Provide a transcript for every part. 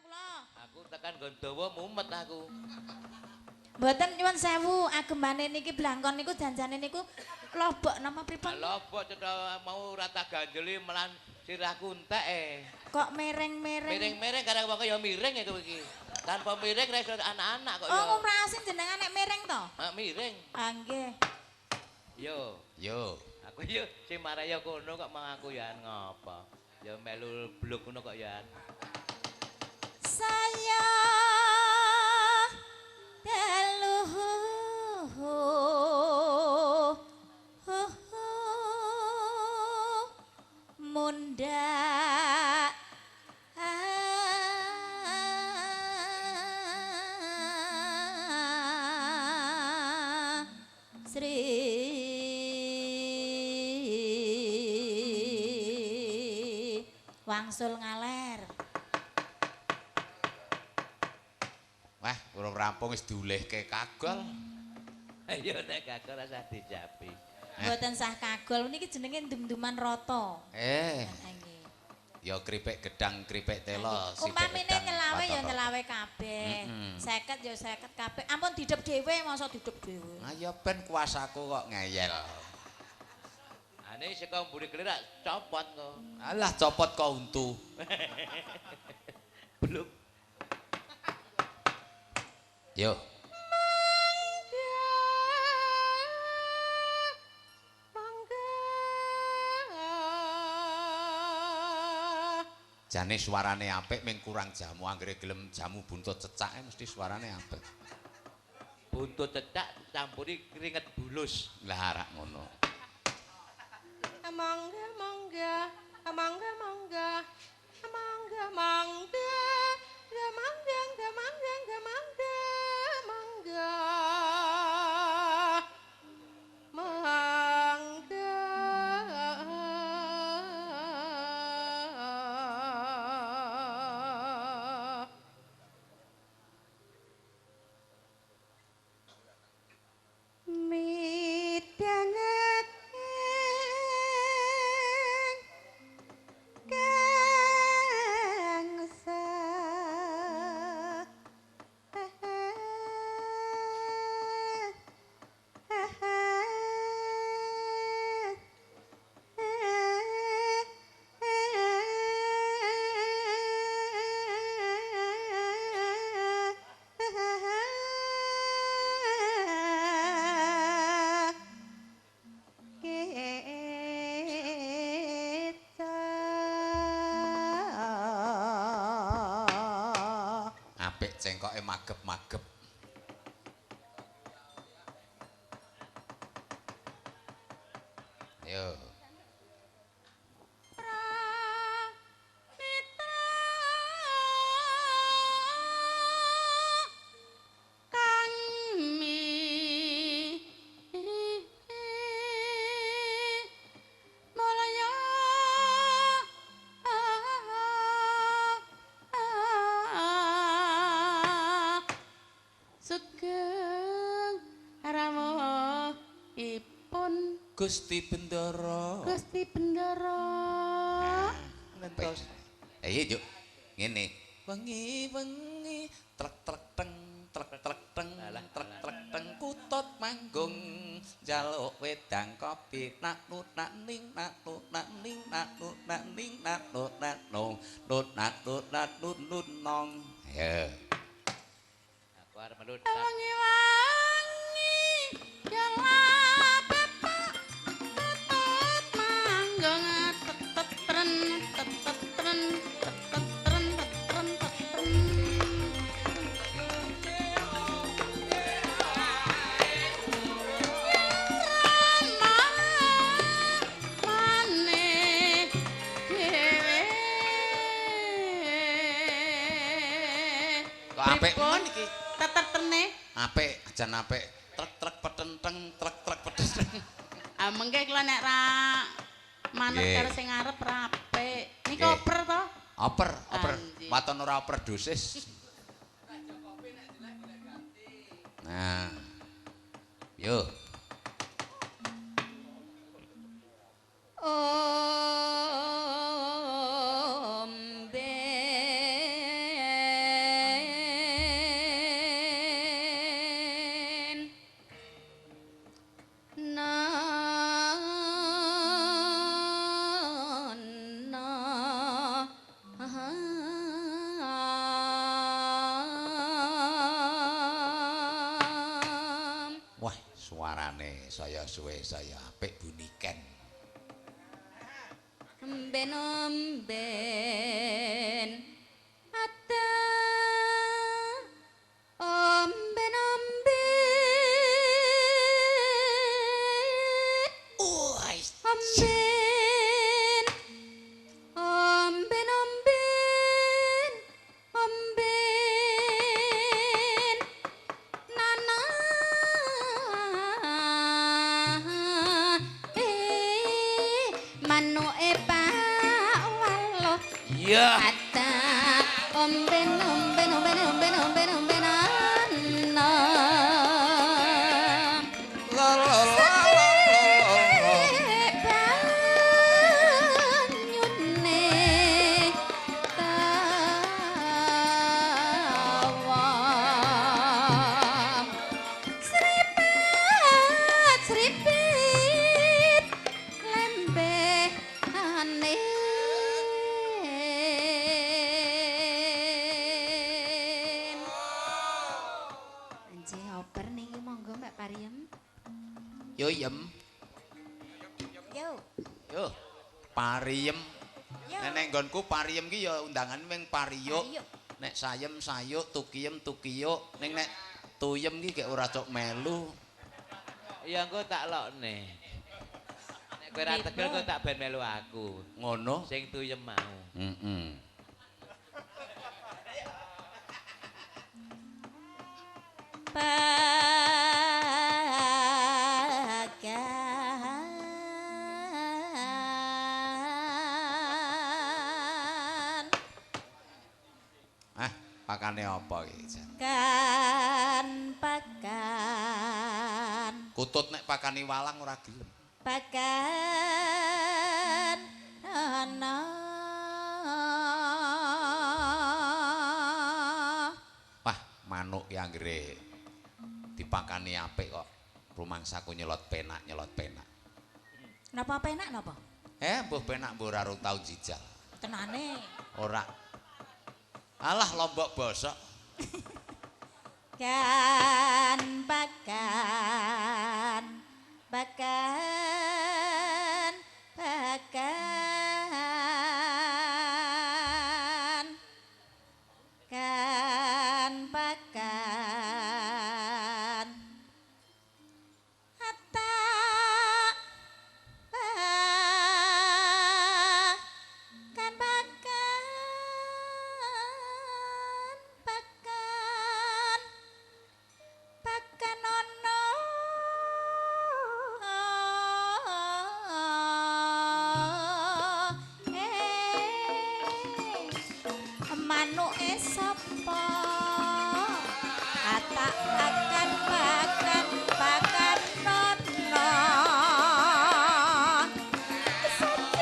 kula. Aku tekan nggon dawa mumet aku. Mboten nyuwun sewu, agemane niki blangkon niku janjane niku lobok napa pripun? Lobok cetha mau rata ganjeli melan sirahku entek e. Kok mereng-mereng? Miring-miring karang wong ya miring ya kowe iki. Tanpa miring ra iso anak-anak kok ya. Oh, ngumrasi jenengan nek miring to? Ah, miring. Ah, nggih. Yo, Yo. Aku yo sing maraya kono kok mang aku ya ngopo. Ya melu blok ngono kok ya. Saya dalu munda Sri wangsul ngaler. Wah, urung rampung wis diulehke kagol. Ayo nek kagol rasa dijapi. Mboten sah kagol niki jenenge ndum-nduman rata. Nggih. Ya kripik gedang, kripik telo, sithik Umpamine gedang, nyelawe ya waton. nyelawe kabeh. 50 ya 50 kabeh. Ampun didep dhewe, masa didep dhewe. Ah ya ben kuasaku kok ngeyel. Ane saka mburi klirak copot kok. Alah copot kok untu. Belum. Yo. Jane suarane apik ming kurang jamu, anggere gelem jamu buntut cecake mesti suarane apik. Buntut cecak campuri keringet bulus. Lah arak ngono. Mangga mangga, mangga mangga, mangga mangga, mangga mangga mangga mangga mangga. Midhanget kang Apik cengkoke magep-magep. Ayo. Kami mulya sugeng rawuhipun Gusti Bendara. Gusti Bendara. Ngentos. Ayo yuk. Ngene. Wengi-wengi trek-trek teng trek-trek teng trek-trek teng kutut manggung njaluk wedang kopi nak nut nak ning nak nut nak ning nak nut nak ning nak nut nak nong nut nak nut nak nut nut nong. Ayo. Aku arep melut. Wangi-wangi jalap tutut manggung tetetren tetetren tetetren tetren tetren. Mane dhewe. Kok apik men iki? Tetetene. Apik, ajan apik. Trek-trek petenteng, trek-trek petenteng. Ah mengke kula nek ra manut karo sing ngarep ra apik. Niki oper to? Oper, oper. Waton ora oper dosis. Nah. Yo. Ombe Suarane saya suwe saya apik buniken. Emben omben ata omben omben omben omben omben omben nana manuke Pak Walo. Iya. Ata omben omben omben omben omben omben ana. La la la la la. Banyune tawa. Sripet sripit lembehane. Anjih oper niki monggo Mbak Pariem. Yo yem. Yo. Yo. Pariem. Yo. Nek neng nggonku pariem ki ya undangan ming pariyuk. Pariyuk. Nek sayem sayuk, tukiyem tukiyuk. Ning nek tuyem ki gek ora cok melu. Ya engko tak lokne. Nek kowe ora tegel kok tak ben melu aku. Ngono. Sing tuyem mau. Heeh. Pakan Ah, pakane apa iki? Jan? kan pakan Kutut nek pakani walang ora gelem. pakan ana. Wah, manuk ki anggere dipakani apik kok. Rumangsaku nyelot penak, nyelot penak. Napa penak napa? Eh, mbuh penak mbuh ora rung tau jijal. Tenane. Ora. Alah lombok bosok. Kan pakan pakan pakan kan pakan ata pakan pakan pakan pakan ana manuke sapa ata akan pakan pakan nono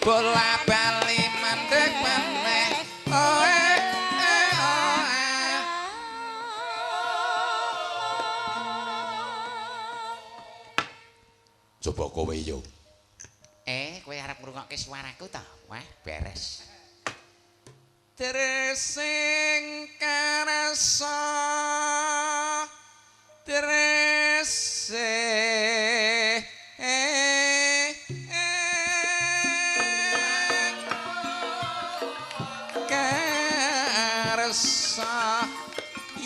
Bola bali mandek meneh. Oh eh eh oh eh. Coba kowe yo. Eh, kowe arep ngrungokke suaraku ta? Wah, beres. Tresing karasa trese karasa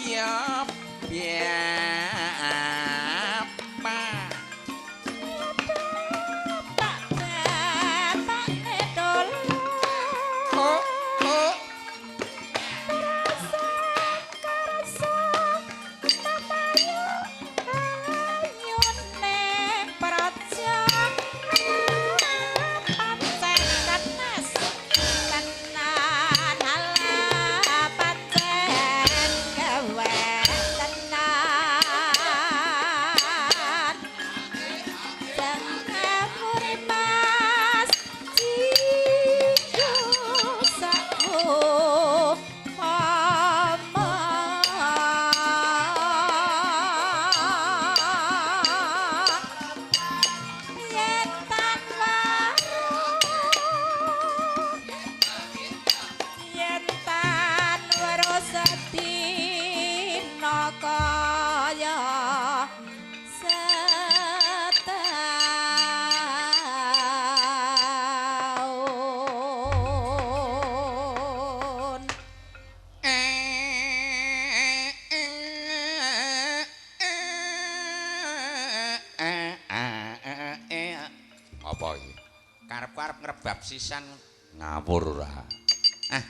ya biapa. Oh oh. Apa iki? Karepku arep ngrebab sisan ngawur ora. Ah.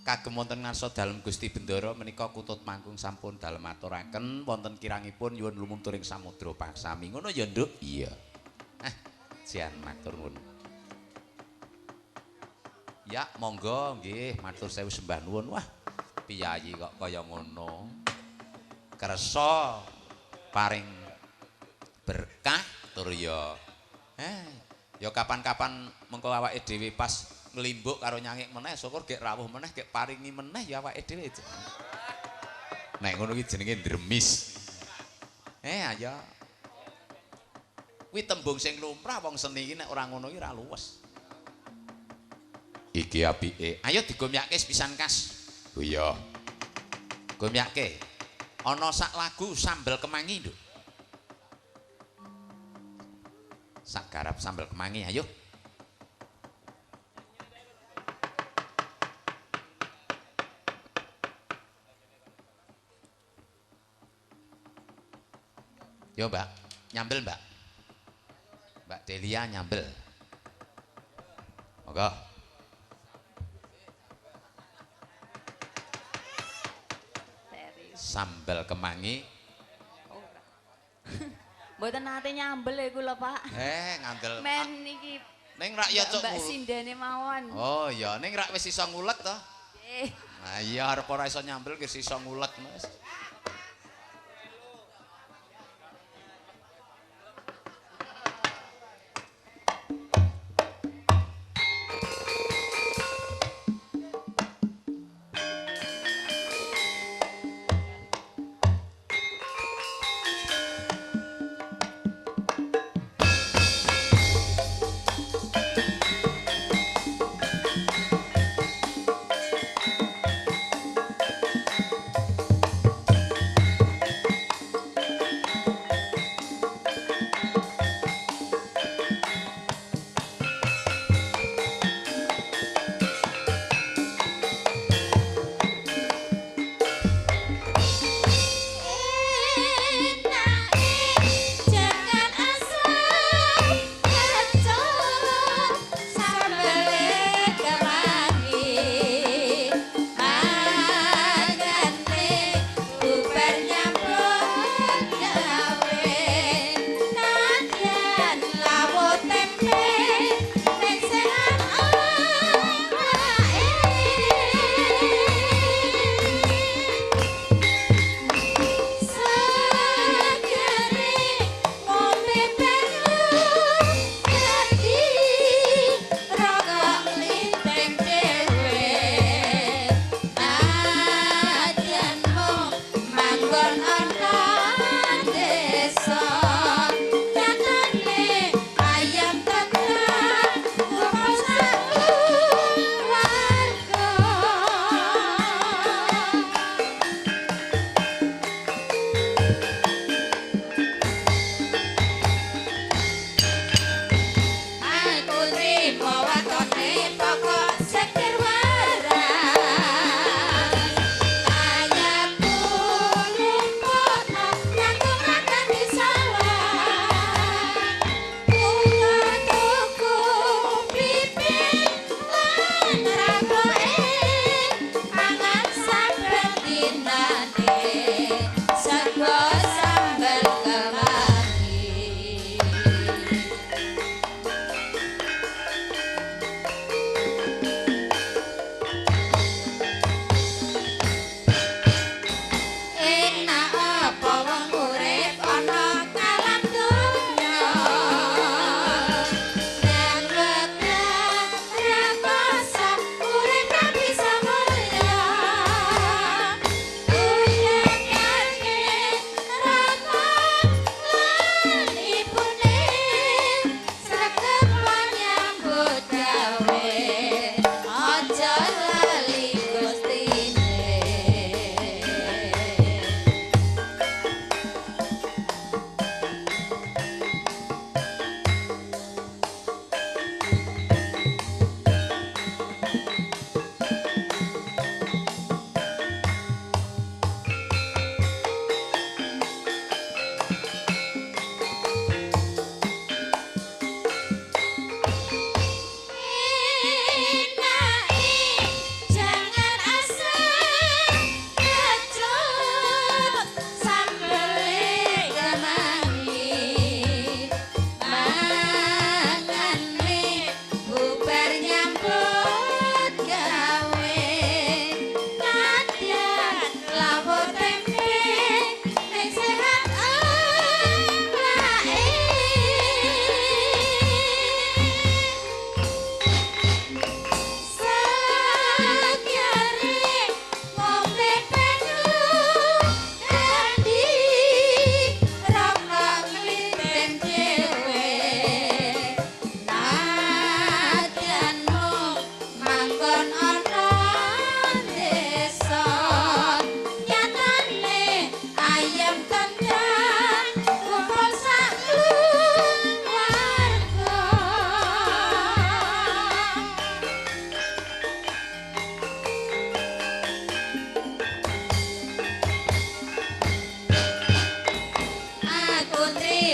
Kagem wonten ngarsa dalem Gusti Bendara menika kutut manggung sampun dalem aturaken wonten kirangipun nyuwun lumunturing samudra paksami. Ngono ya, Nduk? Iya. Ah, jan matur nuwun. Ya, monggo nggih, matur sewu sembah nuwun. Wah, piyayi kok kaya ngono. Kersa paring berkah tur ya. Ya kapan-kapan mengko awake dhewe pas nglimbuk karo nyangik meneh syukur gek rawuh meneh gek paringi meneh ya awake dhewe. Nek ngono ki jenenge ndremis. Ayo. Kuwi tembung sing lumrah wong seni iki nek ora ngono ki ora luwes. Iki apike. Ayo digomyake sepisan kas. Oh iya. Gomyake. Ana sak lagu Sambel Kemangi, Nduk. Sak garap Sambel Kemangi, ayo. Yo, Mbak. Nyambel, Mbak. Mbak Delia nyambel. Monggo. Sambel kemangi. Ora. Mboten nate nyambel iku lho, Pak. Ngandel. Men iki ning rak ya cok. Mbak sindene mawon. Oh iya, ning rak wis iso ngulek to. Nggih. Nah iya arep ora iso nyambel ki iso ngulek, Mas.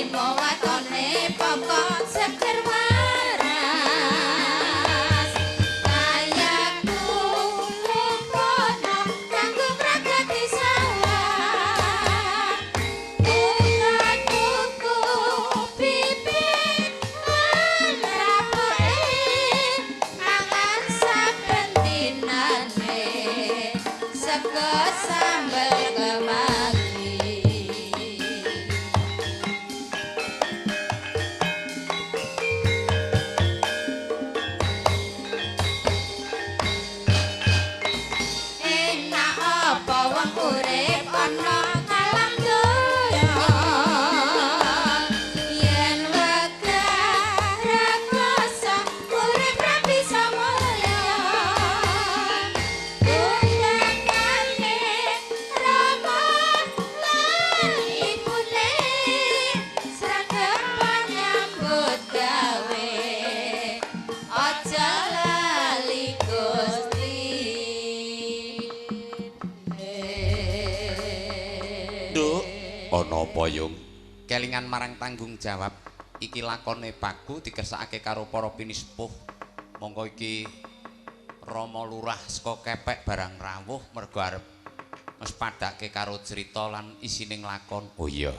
Trimo watone pokok seger waras kayaku kono kanggo pragati sawah tuku bibit lan rapuke mangan saben dinane sego sambel kemangi. Enak apa wong urip ana alam donya yen wegah rekoso urip ra bisa mulya undangane rama lan ibune sregep nyambut gawe aja lali Gusti. Nduk, ana apa, Yung? Kelingan marang tanggung jawab iki lakone paku dikersakake karo para pinisepuh. Monggo iki Rama Lurah saka Kepek barang rawuh mergo arep mespadake karo crita lan isining lakon. Oh iya.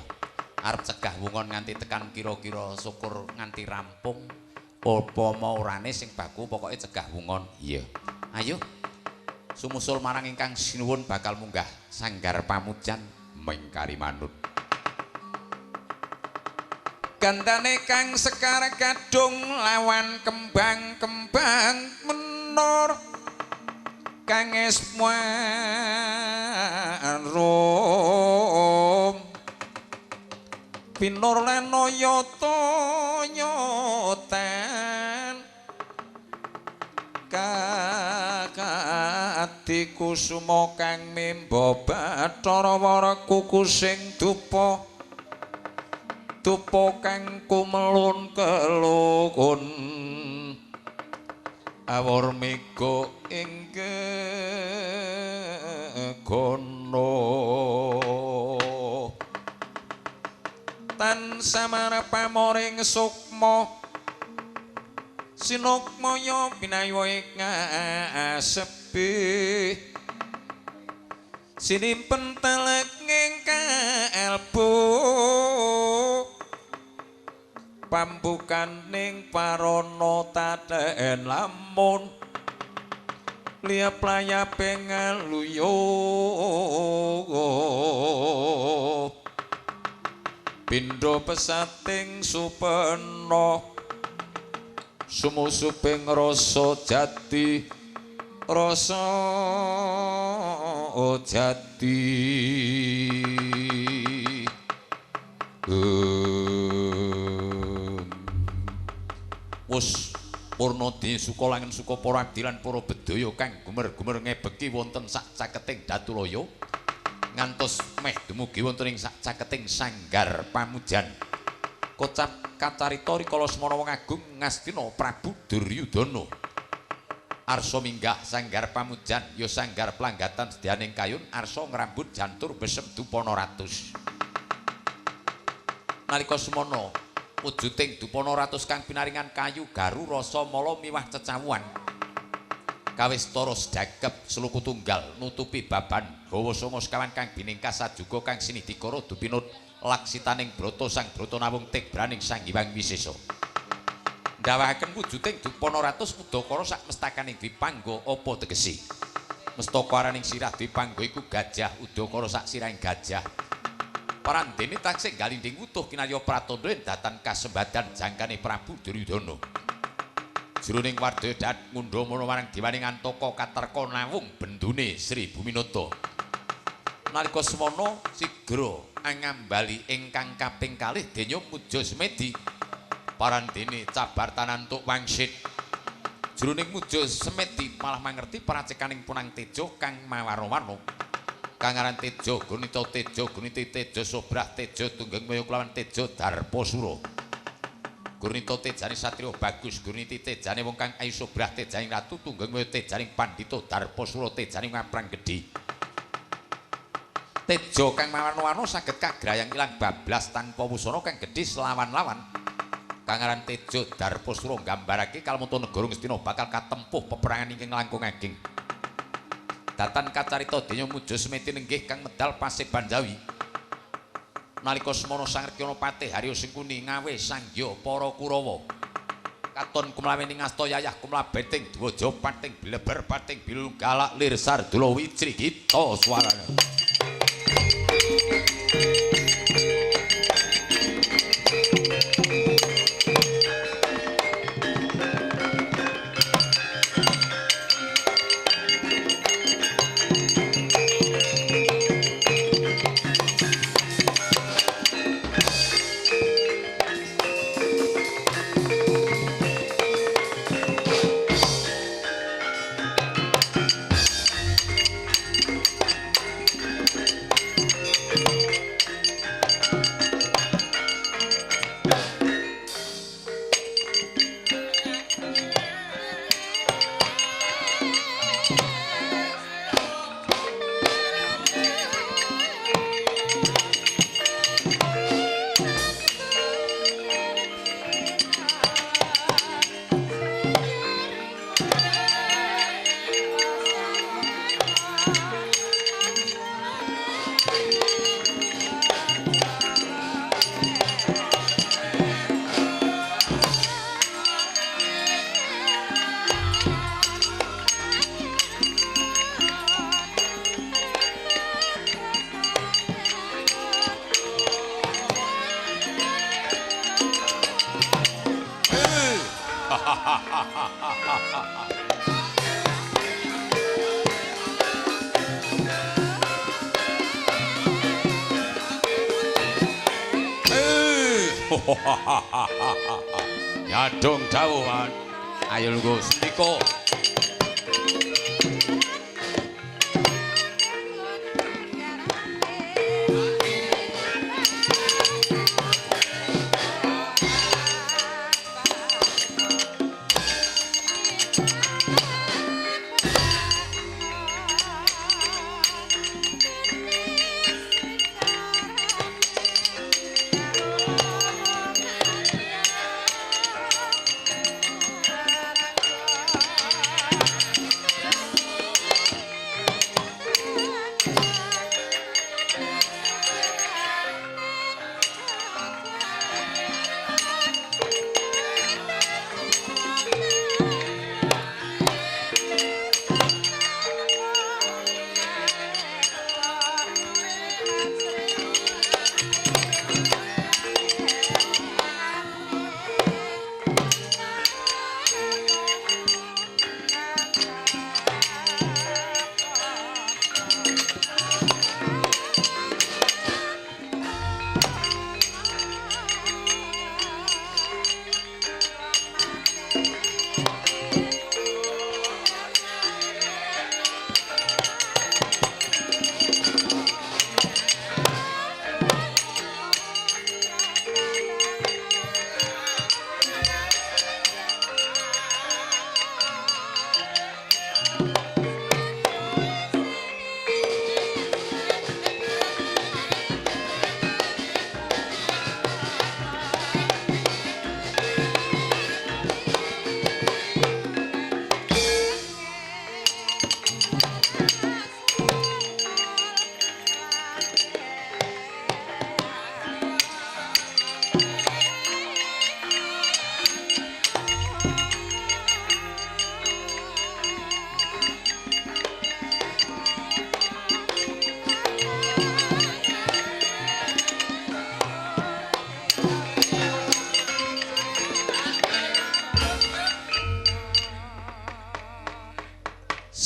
Arep cegah wungon nganti tekan kira-kira syukur nganti rampung. Apa orane sing baku pokoke cegah wungon. Iya. Ayo. Sumusul marang ingkang sinuwun bakal munggah sanggar pamujan mengkari manut. Gandane kang sekar kadung lawan kembang-kembang menur kang esmarum pinur lan yata yotan kakati kusuma kang mimba bathara wara kuku sing dupa dupa kang kumelun kelukun awur mega ing kono tan samara pamoring sukma sinukmaya pinayu ing asepi sinimpen telek ing kalbu pambukaning parana taten lamun liyap layape ngaluyo pindha pesating supena sumusuping rasa jati rasa jati. Wus purna disuka langen suka para abdi lan para bedaya kang gumer-gumer ngebeki wonten sak caketing Datulaya ngantos meh dumugi wonten ing sak caketing sanggar pamujan. Kocap kacarita rikala semana wong agung Ngastina Prabu Duryudana. Arsa minggah sanggar pamujan ya sanggar planggatan sedyaning kayun arsa ngrambut jantur besem dupana ratus. Nalika semana wujuding dupana ratus kang pinaringan kayu garu rasa mala miwah cecawuan. Kawistara sedhakep sluku tunggal nutupi baban gawa sanga sekawan kang biningkas sajuga kang sinidikara dupinut laksitaning brata sang brata nawung tebraning Sang Hyang Wisesa. Ndawahaken wujuding dupana ratus udakara sak mestakaning Dwipangga apa tegese? Mestaka araning sirah Dwipangga iku gajah udakara sak sirahing gajah. Parandene taksih galinding utuh kinarya pratandha yen datan kasembadan jangkane Prabu Duryudana. Jroning wardaya dat ngundhamana marang dewaning Antaka katarka nawung bendune Sri Buminata. Nalika semana sigra angambali ingkang kaping kalih denya Muja Semedi. Parandene cabar tanantuk wangsit. Jroning Muja Semedi malah mangerti pracekaning Punang Teja kang mawarna-warna. Kang aran Teja Gunita Teja Guniti Teja Sobrah Teja Tunggeng Maya kelawan Teja Darpasura. Gurnita tejane satriya bagus, Gurniti tejane wong kang ayu sobrah tejaning ratu Tunggeng Maya tejaning pandhita Darpasura tejaning ngaprang gedhe. Teja kang mawarna-warna saged kagrayang ilang bablas tanpa wusana kang gedhe selawan-lawan. Kang aran Teja Darpasura nggambarake kalmuta negara Ngastina bakal katempuh peperangan ingkang langkung ageng. Datan kacarita denya muja semeti nenggih kang medal Paseban Jawi. Nalika semana Sang Rekyana Patih Harya Sengkuni ngawe sangya para Kurawa. Katon kumlawening asta yayah kumlabeting dwaja pating bleber pating bilung galak lir sardula wijri gita swarana. Nyadong dawuh, ayo lungguh sendika.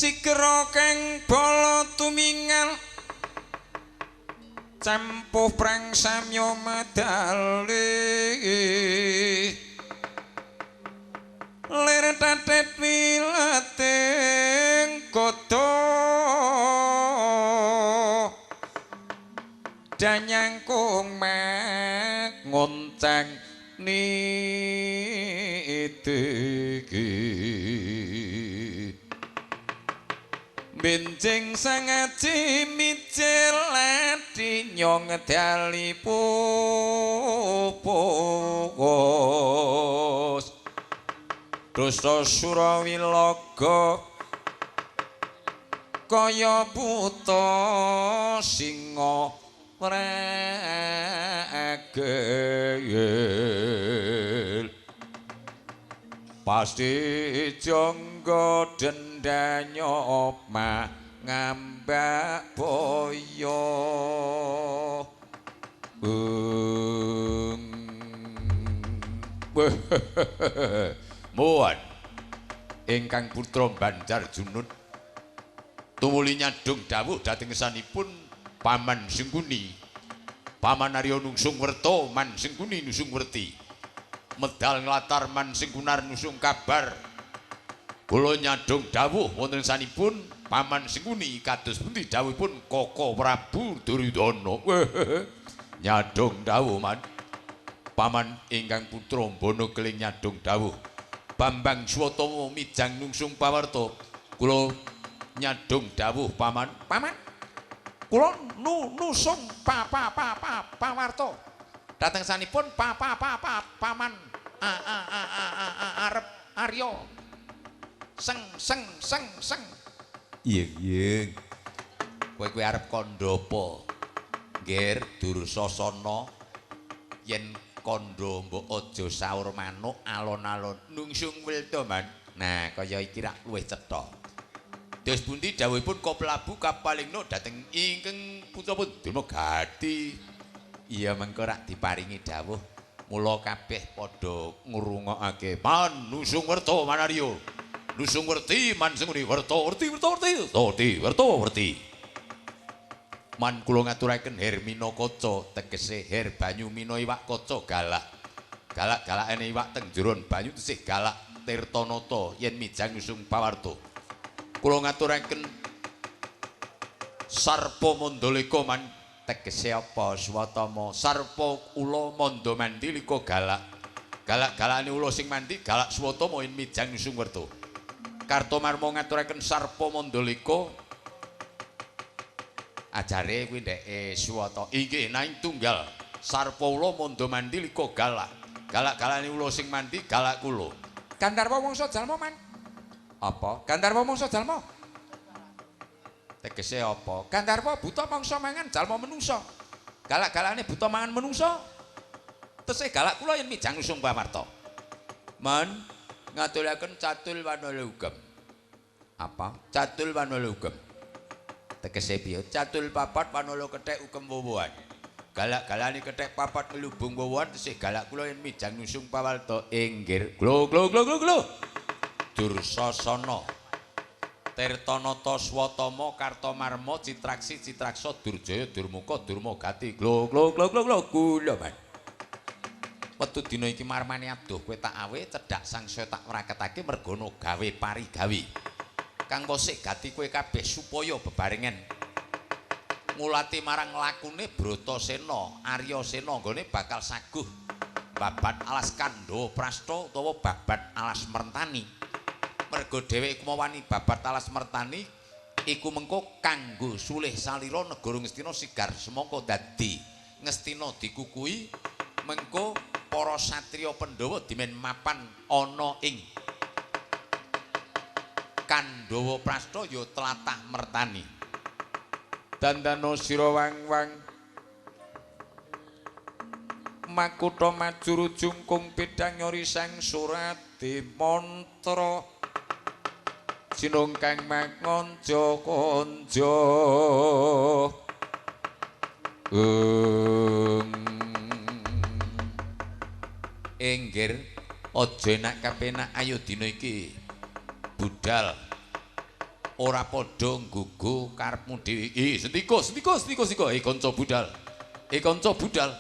Sikra kang bala tumingal campuh prang samya medali lir tatet wilating godha danyangkung mek ngoncang nitiki. Benjing sangaji mijil lati nyong dali pupus. Dusta Surawilaga kaya buta singa wregel. Pasti jangga dendanya omah ngambak boyo. Muwan ingkang putra Banjar Junun tumuli nyadhung dawuh dhateng ngesanipun Paman Sengkuni. Paman Arya nungsung werta, Man Sengkuni nusung werti. Medal nglatar Man Sengkunar nusung kabar. Kula nyadhung dawuh wonten sanipun Paman Sengkuni kados pundi dawuhipun Koko Prabu Duryudana. Nyadhung dawuh Man. Paman ingkang putra Mbana Keling nyadhung dawuh. Bambang Swatama mijang nungsung pawarta. Kula nyadhung dawuh Paman. Paman kula nusung pa pa pa pa pawarta. Dhateng sanipun pa pa pa pa paman a a a a a a arep Arya seng seng seng seng. Iya iya. Kowe kowe arep kandha apa? Ngger Dursasana yen kandha mbok aja saur manuk alon-alon nungsung welta Man. Nah kaya iki rak luwih cetha. Dos pundi dawuhipun Koplabu kapalingno dhateng ingkang putra Durma Gati. Iya mengko rak diparingi dawuh mula kabeh padha ngrungokake. Man nusung werta Man Arya. Nusung werti Man Sengkuni werta werti werta werti werti werta werti. Man kula ngaturaken Hermina kaca tegese her banyu mina iwak kaca galak. Galak-galakane iwak teng jeron banyu tesih galak tirtanata yen mijang nusung pawarta. Kula ngaturaken Sarpa Mandalika Man tegese apa Swatama? Sarpa ula manda mandi lika galak. Galak-galakane ula sing mandi galak Swatama yen mijang nusung werta. Kartomarma ngaturaken Sarpa Mandalika ajare kuwi ndeke Swata. Inggih naing tunggal. Sarpa ula manda mandi lika galak. Galak-galakane ula sing mandi galak kula. Gandharwa Wangsa Jalma Man. Apa? Gandharwa Mangsa Jalma. Tegese apa? Gandharwa buta mangsa mangan jalma menungsa. Galak-galakane buta mangan menungsa. Tesih galak kula yen mijang nusung pawarta. Man ngaturaken Catul Wanala Ugem. Apa? Catul Wanala Ugem. Tegese piye? Catul papat wanala kethek ugem wowohan. Galak-galakane kethek papat nglubung wowohan tesih galak kula yen mijang nusung pawarta. Inggih. Glo glo glo glo glo. Dursasana Tirtanata Swatama Kartomarma Citraksi Citraksa Durjaya Durmuka Durmagati glo glo glo glo glo gula Man. Wetu dina iki marmane adoh kowe tak awe cedhak sangsaya tak wraketake mergana gawe parigawe. Kang kosik gati kowe kabeh supaya bebarengan ngulati marang lakune Bratasena Aryasena nggone bakal saguh babat alas Kandhawa Prasta utawa babat alas Mertani. Mergo dheweke iku wani babat alas Mertani iku mengko kanggo sulih salira negara Ngastina sigar semangka dadi Ngastina dikukui mengko para satriya Pandhawa dimen mapan ana ing Kandhawa Prasta ya tlatah Mertani. Dandana sira wang-wang makutha majuru jungkung pedang nyori sang surati mantra sinung kang mangonjo konjo. Inggir aja enak kapenak ayo dina iki budal ora padha nggugu karepmu dhewe. Sendika sendika sendika sendika kanca budal. Kanca budal.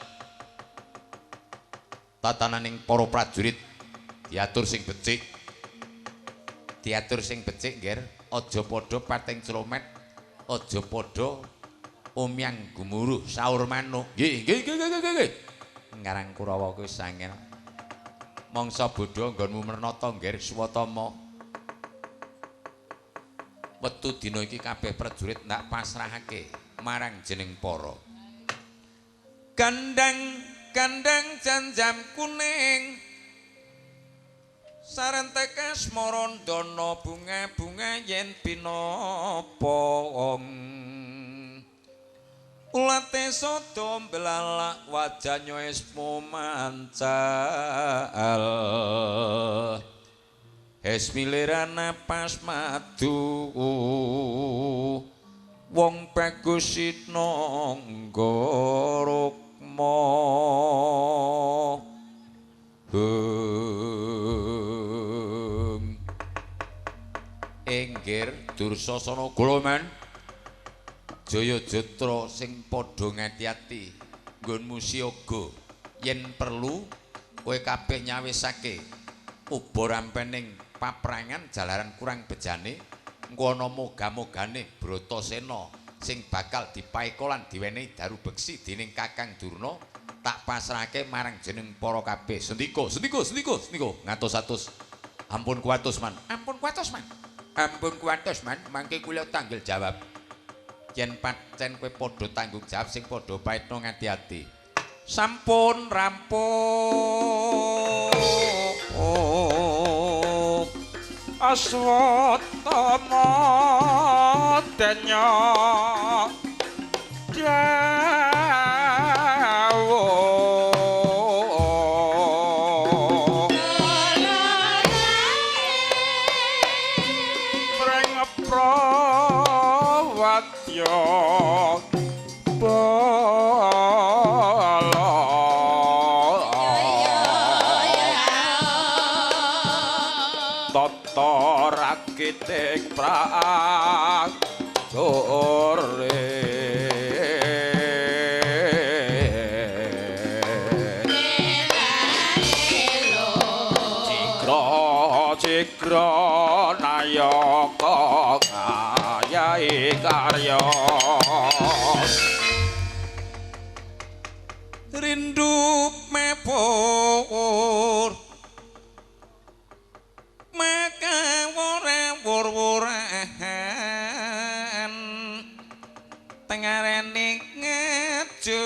Tatananing para prajurit diatur sing becik. Diatur sing becik nggih, aja padha pating clomet, aja padha omyang gumuruh saur manuk. Nggih nggih nggih nggih nggih. Ngarang Kurawa kuwi sangel. Mangsa bodho nggonmu mernata nggih Swatama. Wektu dina iki kabeh prajurit ndak pasrahake marang jeneng para. Gandang gandang janjam kuning sarentek asmarandana bunga-bunga yen pinapa. Ulate sada belalak wajahnya esmu mancal. Hesmilira napas madu wong bagus sinangga rukma. Inggir Dursasana Goloman Jaya Jatra sing padha ngati-ati nggonmu siaga yen perlu kowe kabeh nyawisake uba rampening paprangan jalaran kurang bejane engko ana moga-mogane Bratasena sing bakal dipaeka lan diwenehi daru beksi dening Kakang Durna tak pasrahake marang jeneng para kabeh. Sendika, sendika, sendika, sendika ngatos-atos. Ampun kuwatos man, ampun kuwatos man. Ampun kuwatos man, mangke kula tanggel jawab. Yen pancen kowe padha tanggung jawab sing padha paetno ngati-ati. Sampun rampung Aswatama denya dawuh pring prawatya bala tata rakiting prajurit Cigra cigra nayaka ngayahi karya rindu mepur maka wurwurahan tengarane ngajudhi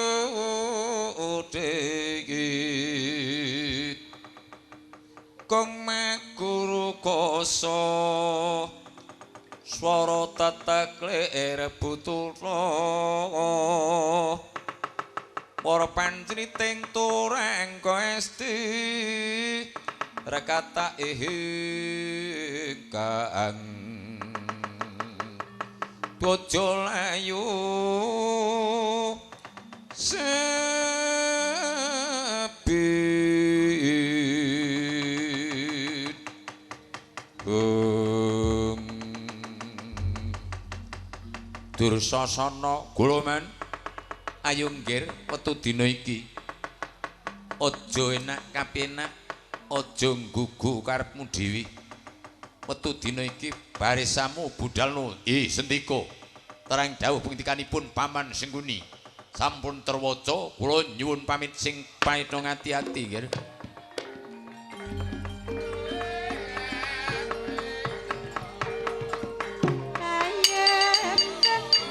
kong maguru koso swara teteklir butura para pancriting turangga esti rekata ingkang bojo layu sepi. Dursasana Goloman ayo nggir wetu dina iki aja enak kapenak aja nggugu karepmu dhewe. Wetu dina iki barisamu budalno. Sendika terang dawuh pengendikanipun Paman Sengkuni sampun terwaca kula nyuwun pamit sing paetno ngati-ati nggir. Rama Rama Rama.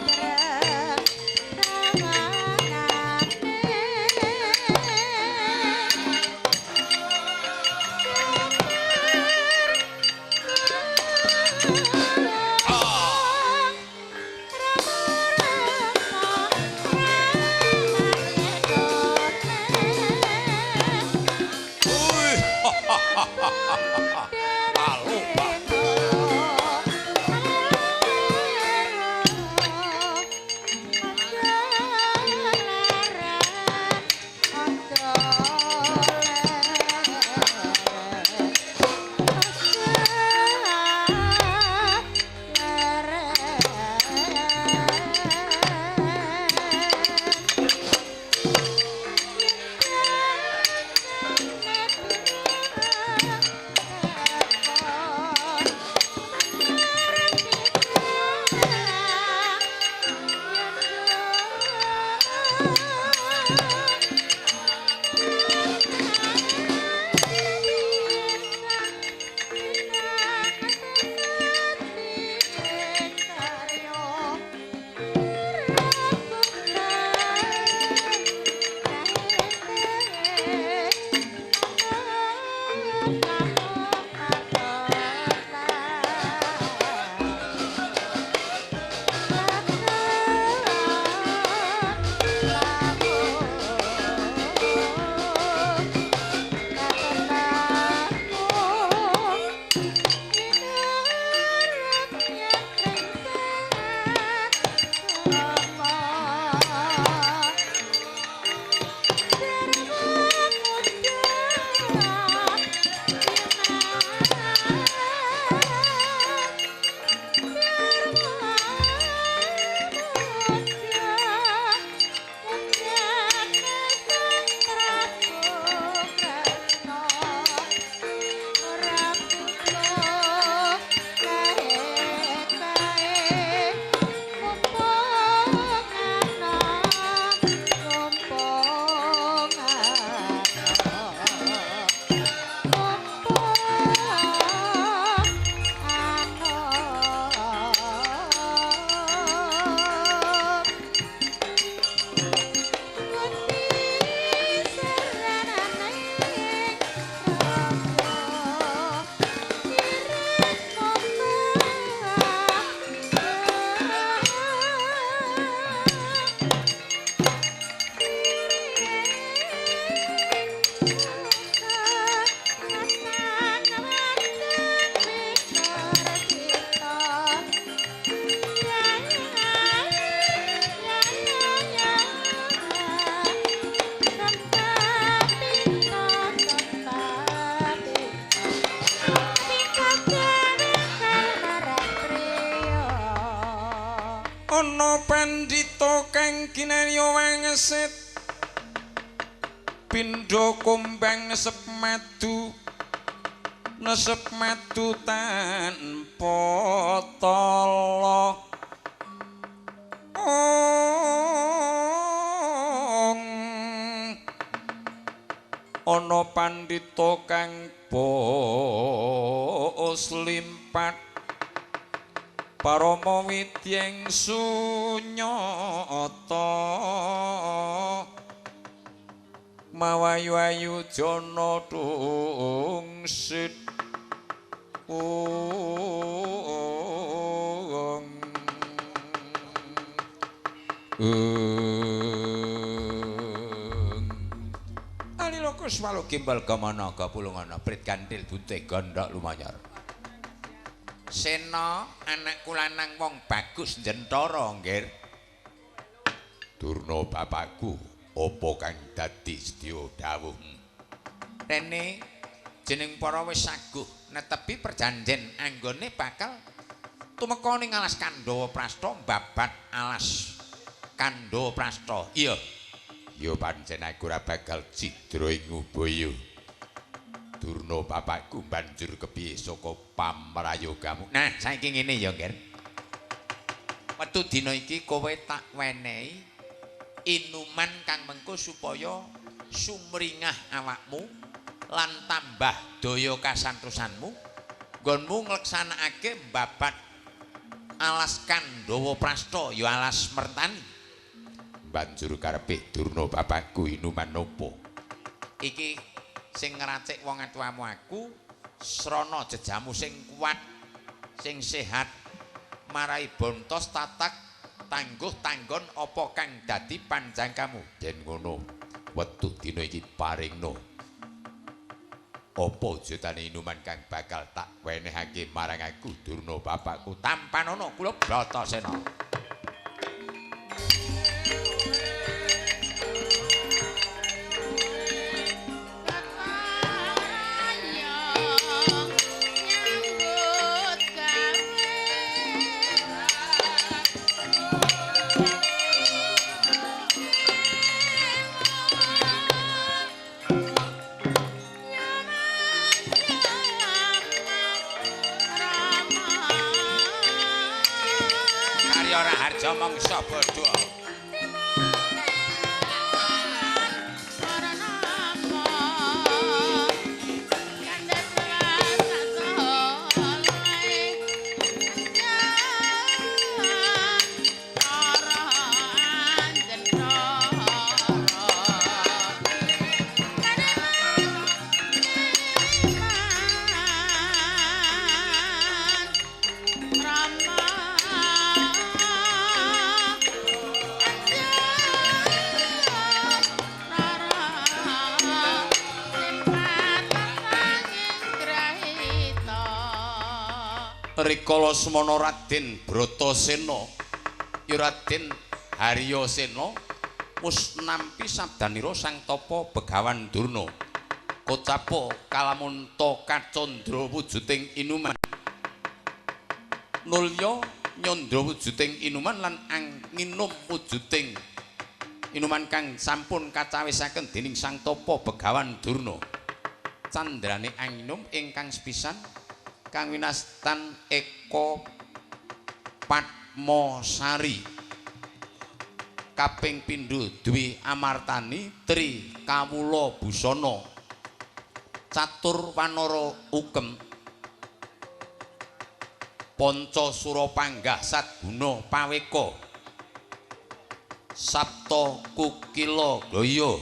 Pandhita kang kinarya wangesit pindha kumbang nesep madu tanpa tala. Ana pandhita kang bos limpat parama widyeng sunyata mawayu-ayu jana tungsit. Alila kuswalo gimbal gamana gapulungana prit kanthil buntih gondhok lumanyar. Sena anakku lanang wong bagus njentara nggir. Durna bapakku apa kang dadi sedya dawuh. Rene jeneng para wis saguh netepi perjanjen anggone bakal tumeka ning alas Kandhawa Prastha mbabat alas Kandhawa Prastha. Iya. Ya pancen aku ora bakal cidra ing ubaya. Durna bapakku banjur kepiye saka pamrayogamu. Nah, saiki ngene ya, Nger. Metu dina iki kowe tak wenehi inuman kang mengko supaya sumringah awakmu lan tambah daya kasantosanmu nggonmu ngleksanakake mbabat alas Kandhawa Prastha ya alas Mertani. Banjur karepe Durna bapakku inuman nopo? Iki sing ngracik wong atuamu aku srana jejamu sing kuat, sing sehat, marai bontos tatak tangguh tanggon apa kang dadi panjangkamu. Yen ngono, wektu dina iki paringno. Apa wujudane inuman kang bakal tak wenehake marang aku Durna bapakku? Tampanana kula Bratasena. Mangsa bodho. Rikala semana Raden Bratasena ya Raden Haryasena wis nampi sabdanira Sang Tapa Begawan Durna kocapa kalamunta kacandra wujuding inuman nulya nyandra wujuding inuman lan anginum wujuding inuman kang sampun kacawisaken dening Sang Tapa Begawan Durna. Candrane anginum ingkang sepisan kang winastan Eka Padmasari, kaping pindho Dwi Amartani, Tri Kawula Busana, Catur Wanara Ukem, Panca Sura Panggah Sadguna Paweka, Sapta Kukila Gaya,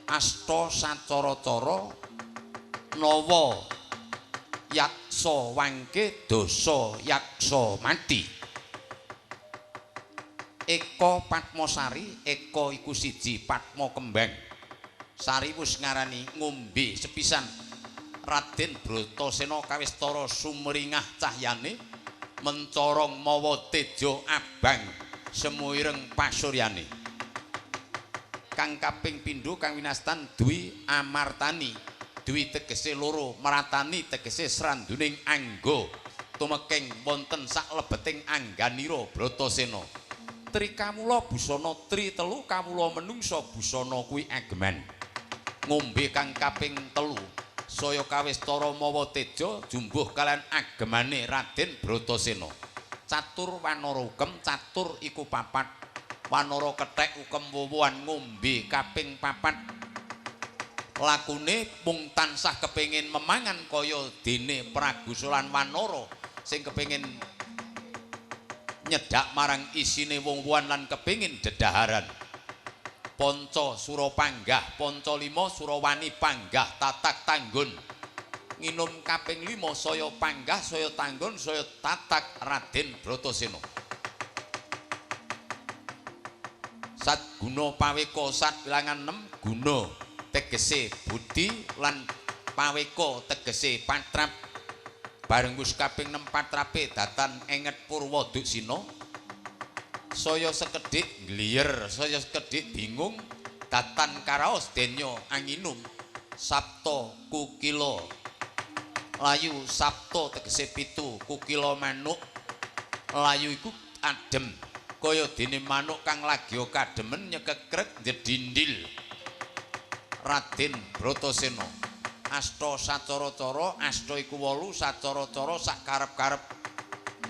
Asta Sacara-cara, Nawa Yaksa Wangke, Dasa Yaksa Mati. Eka Padmasari, Eka iku siji, Padma kembang. Sari wis ngarani ngombe sepisan. Raden Bratasena kawistara sumringah cahyane mencorong mawa teja abang semu ireng pasuryane. Kang kaping pindho kang winastan Dwi Amartani. Dwi tegese loro, meratani tegese sranduning angga tumeking wonten saklebeting angganira Bratasena. Trikawula busana tri telu kawula menungsa busana kuwi ageman. Ngombe kang kaping 3 saya kawistara mawa teja jumbuh kalian agemane Raden Bratasena. Catur wanara ukem, catur iku papat. Wanara kethek ukem wuwuhan ngombe kaping 4. Lakune mung tansah kepengin memangan kaya dene Pragusa lan Wanara sing kepengin nyedak marang isine wong-wongan lan kepengin dedaharan. Panca sura panggah, panca lima surawani panggah tatak tanggun. Nginum kaping 5 saya panggah, saya tanggun, saya tatak Raden Bratasena. Sat guna paweka sat wilangan 6 guna tegese budi lan paweka tegese patrap. Bareng wis kaping 6 patrape datan enget purwa duksina. Saya sekedhik ngliyer, saya sekedhik bingung datan karaos denya anginum. Sabta kukila layu, sabta tegese 7, kukila manuk layu iku adem kaya dene manuk kang lagi kademen nyekekrek njedindil. Raden Bratasena asta sacara-cara, asta iku 8, sacara-cara sak karep-karep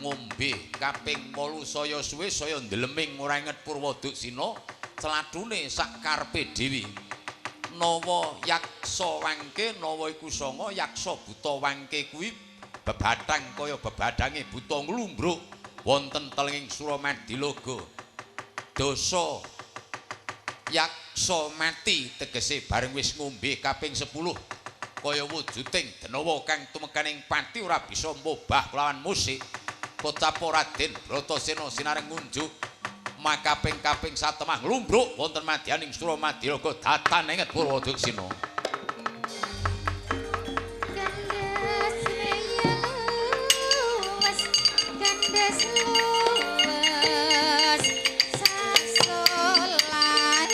ngombe kaping 8 saya suwe saya ndleming ora inget purwa duksina clathune sak karepe dhewe. Nawa yaksa wangke, nawa iku 9, yaksa buta wangke kuwi bebathang kaya bebadhange buta nglumbruk wonten telenging Suramadilaga. Dasa yaksa mati tegese bareng wis ngombe kaping 10 kaya wujuding denawa kang tumekaning pati ora bisa mobah kelawan musik. Kocapa Raden Bratasena sinareng ngunjuk makaping-kaping satemah nglumbruk wonten madyaning Suramadilaga datan enget purwa duksina. Kandhas luwes, kandhas luwes sasolahe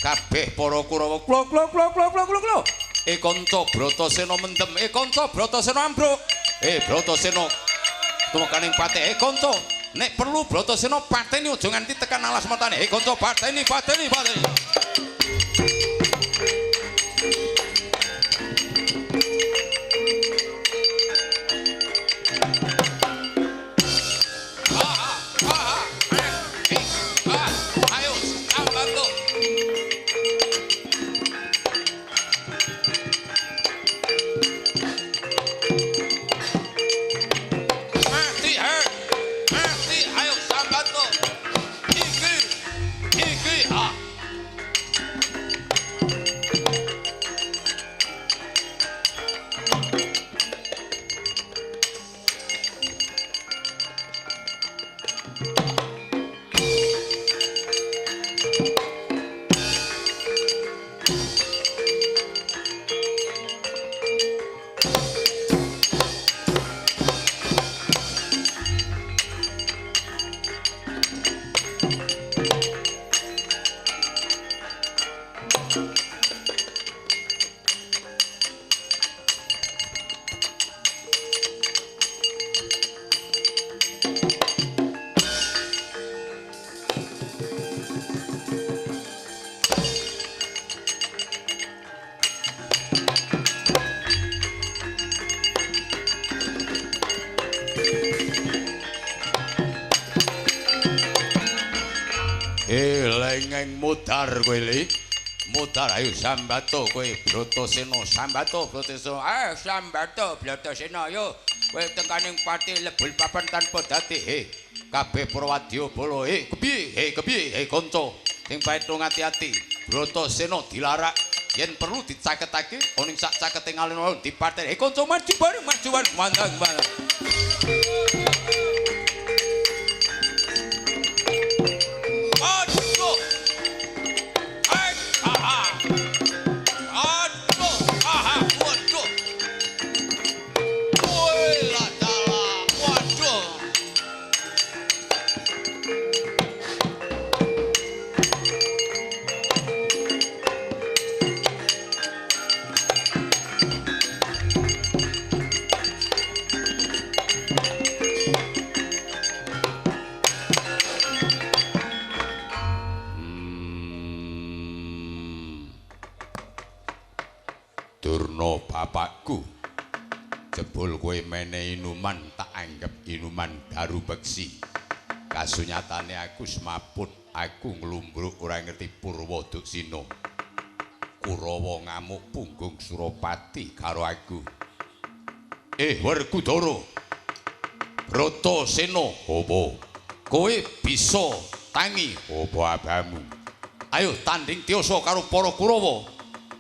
Kabeh para Kurawa klo klo klo klo klo klo klo. Kanca Bratasena mendem, kanca Bratasena ambruk. Bratasena tumekaning patih, kanca nek perlu Bratasena pateni aja nganti tekan alas matane. Kanca pateni pateni pateni. Ayo sambanto. Lengeng mudar kowe li. Modar ayo sambato kowe Bratasena, sambato Bratasena. Ah, sambato Bratasena yo. Kowe tekaning pati lebul papan tanpa dadi. He, kabeh para wadya bala, he, kepiye? He, kepiye? He, kanca. Sing paetung ati-ati. Bratasena dilarak yen perlu dicaketake ana ing sak cakete alun-alun dipateni. He, kanca maju bareng, maju bareng. Mantap, mantap. Aduh. Aha. Aduh, aha, waduh. Woi, lah dalah, waduh. Durna bapakku, jebul kowe menehi inuman tak anggap inuman daru beksi. Kasunyatane aku semaput, aku nglumbruk ora ngerti Purwa Duksina. Kurawa ngamuk punggung Surapati karo aku. Werkudara, Bratasena, apa? Kowe bisa tangi apa abamu? Ayo tanding tiyasa karo para Kurawa.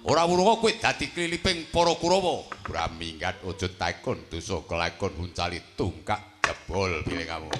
Ora wurunga kowe dadi kliliping para Kurawa. Ora minggat aja takon dosa kelakon uncali tungkak jebol pilingamu.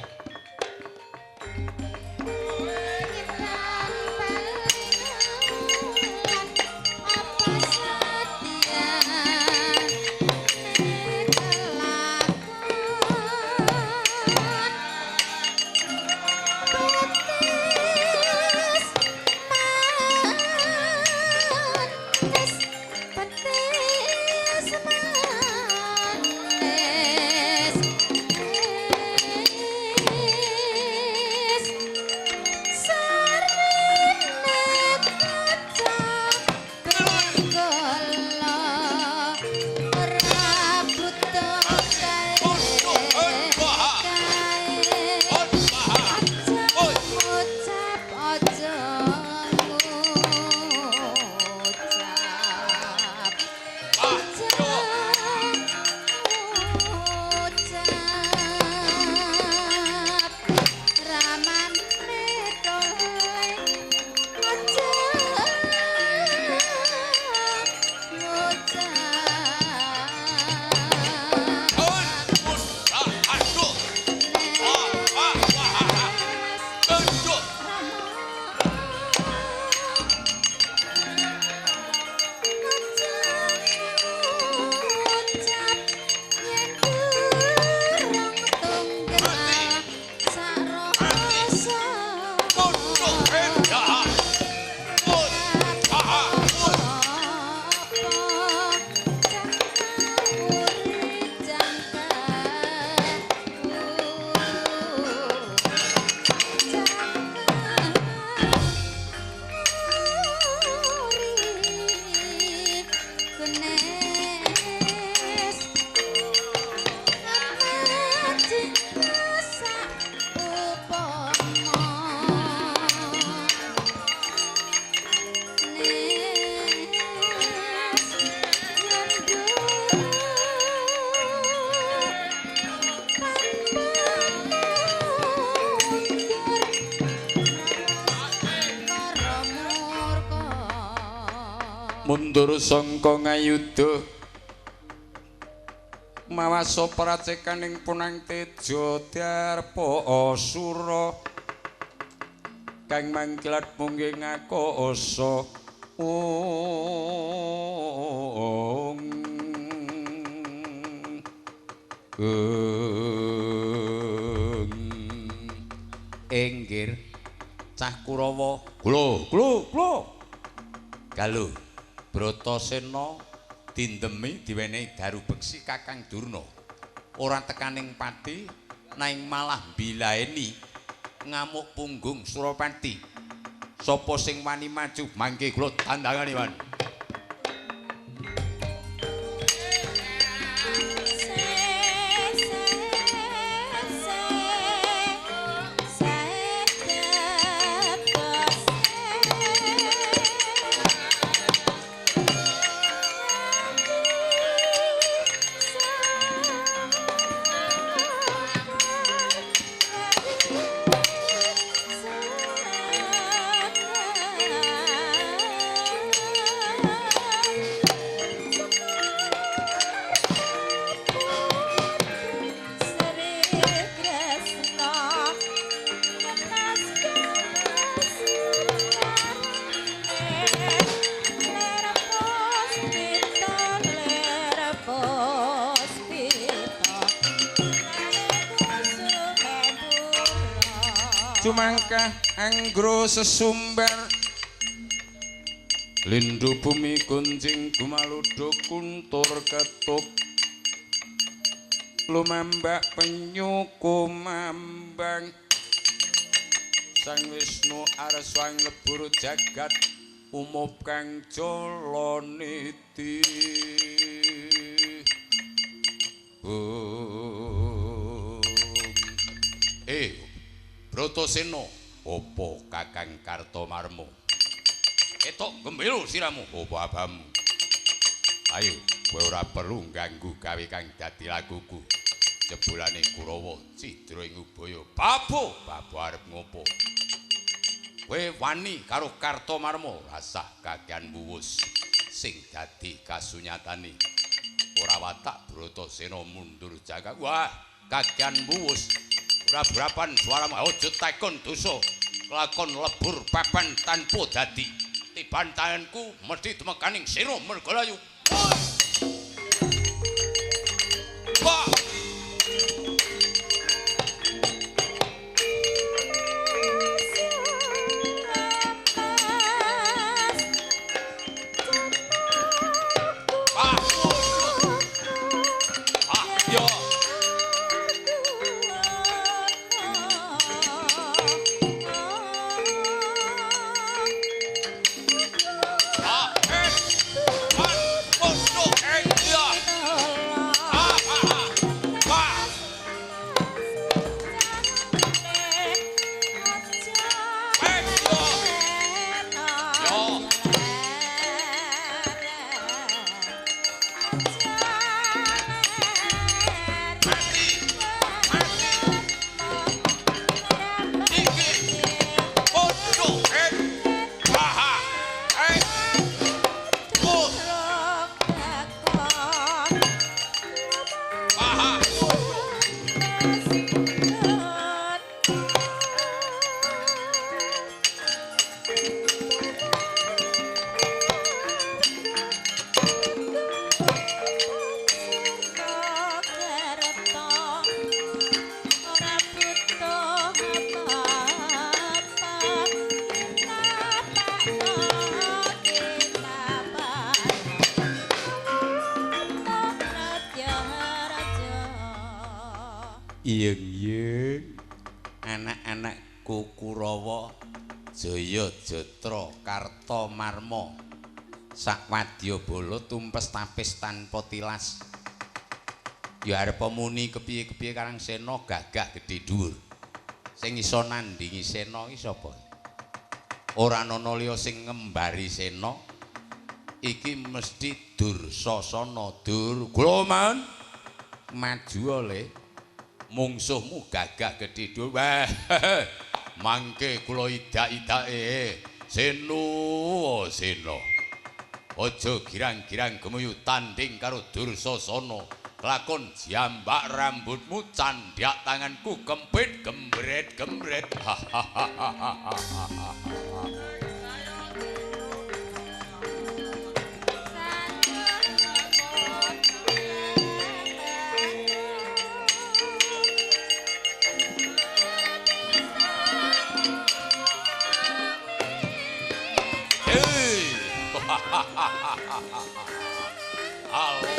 Mundur sangka ngayuda mawasa pracekaning punang teja darpa asura kang mangkilat mungge ngakasa ong Enggir cah Kurawa kula kula kula galuh Bratasena dindemi diwenehi daru beksi Kakang Durna. Ora tekaning pati naing malah mbilaeni ngamuk punggung Surapati. Sapa sing wani maju mangke kula tandangane, Wan. Sumangkah anggro sesumbar lindu bumi gunjing gumaludo kuntur ketup lumambak penyu kumambang Sang Wisnu arswang lebur jagat umup kang jalaniti. Bratasena, apa Kakang Kartomarma? Ketok gembira siramu, apa abamu? Ayo, kowe ora perlu ngganggu gawe kang dadi laguku. Jebulane Kurawa cidra ing ubaya. Babu, babu arep ngopo? Kowe wani karo Kartomarma, rasah kakean wuwus sing dadi kasunyatane. Ora watak Bratasena mundur jaga. Wah, kakean wuwus. Ora brapan suaramu, aja takon dosa. Lakon lebur papan tanpa dadi. Tiban tanganku mesti tumekaning sira mergalayu. Wah! Iyeng-iyeng anak-anakku Kurawa Jaya Jatra Kartomarma sak wadyabala tumpes tapis tanpa tilas. Ya arep muni kepiye-kepiye Karang Sena gagah gedhe dhuwur. Sing iso nandhingi Sena iki sapa? Ora ana liya sing ngembari Sena. Iki mesti Dursasana. Dur Gloman maju oleh mungsuhmu gagah gedhe dhuwur. Wah, mangke kula idak-idake. Seno, Sena. Aja girang-girang gemuyu tanding karo Dursasana. Lakon jambak rambutmu, candhak tanganku kempit gembret gembret. Halo.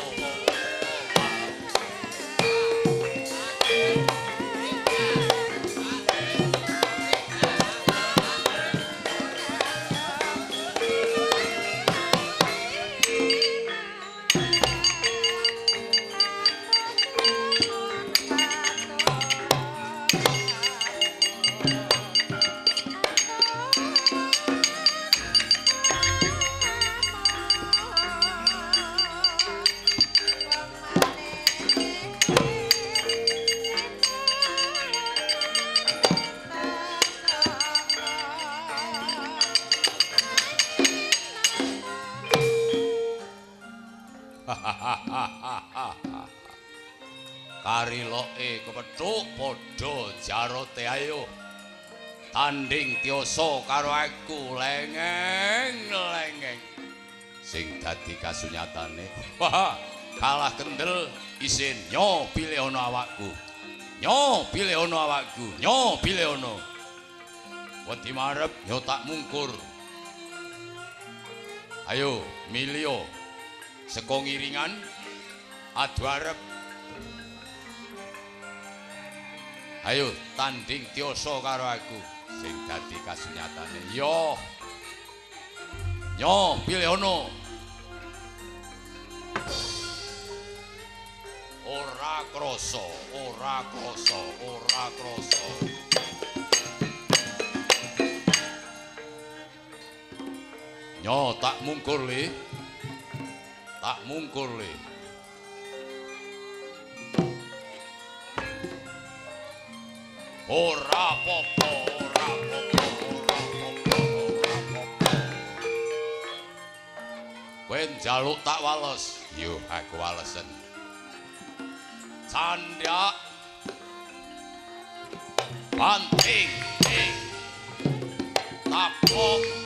Kariloke kepethuk padha jarote, ayo tanding tiyasa karo aku lengeng lengeng. Sing dadi kasunyatane, wah, kalah kendel isin nyo pilih ana awakku, nyo pilih ana awakku, nyo pilih ana. Wedi marep yo tak mungkur. Ayo milio saka ngiringan adu arep. Ayo tanding tioso karo aku sing dadi kasunyatane. Yo. Yo pilehono. Ora krasa, ora krasa, ora krasa. Nyo tak mungkur le. Tak mungkur le. Ora apa-apa, ora apa-apa, ora apa-apa, ora apa-apa. Kowe njaluk tak wales, yo aku walesen. Candhak banting ting tapuk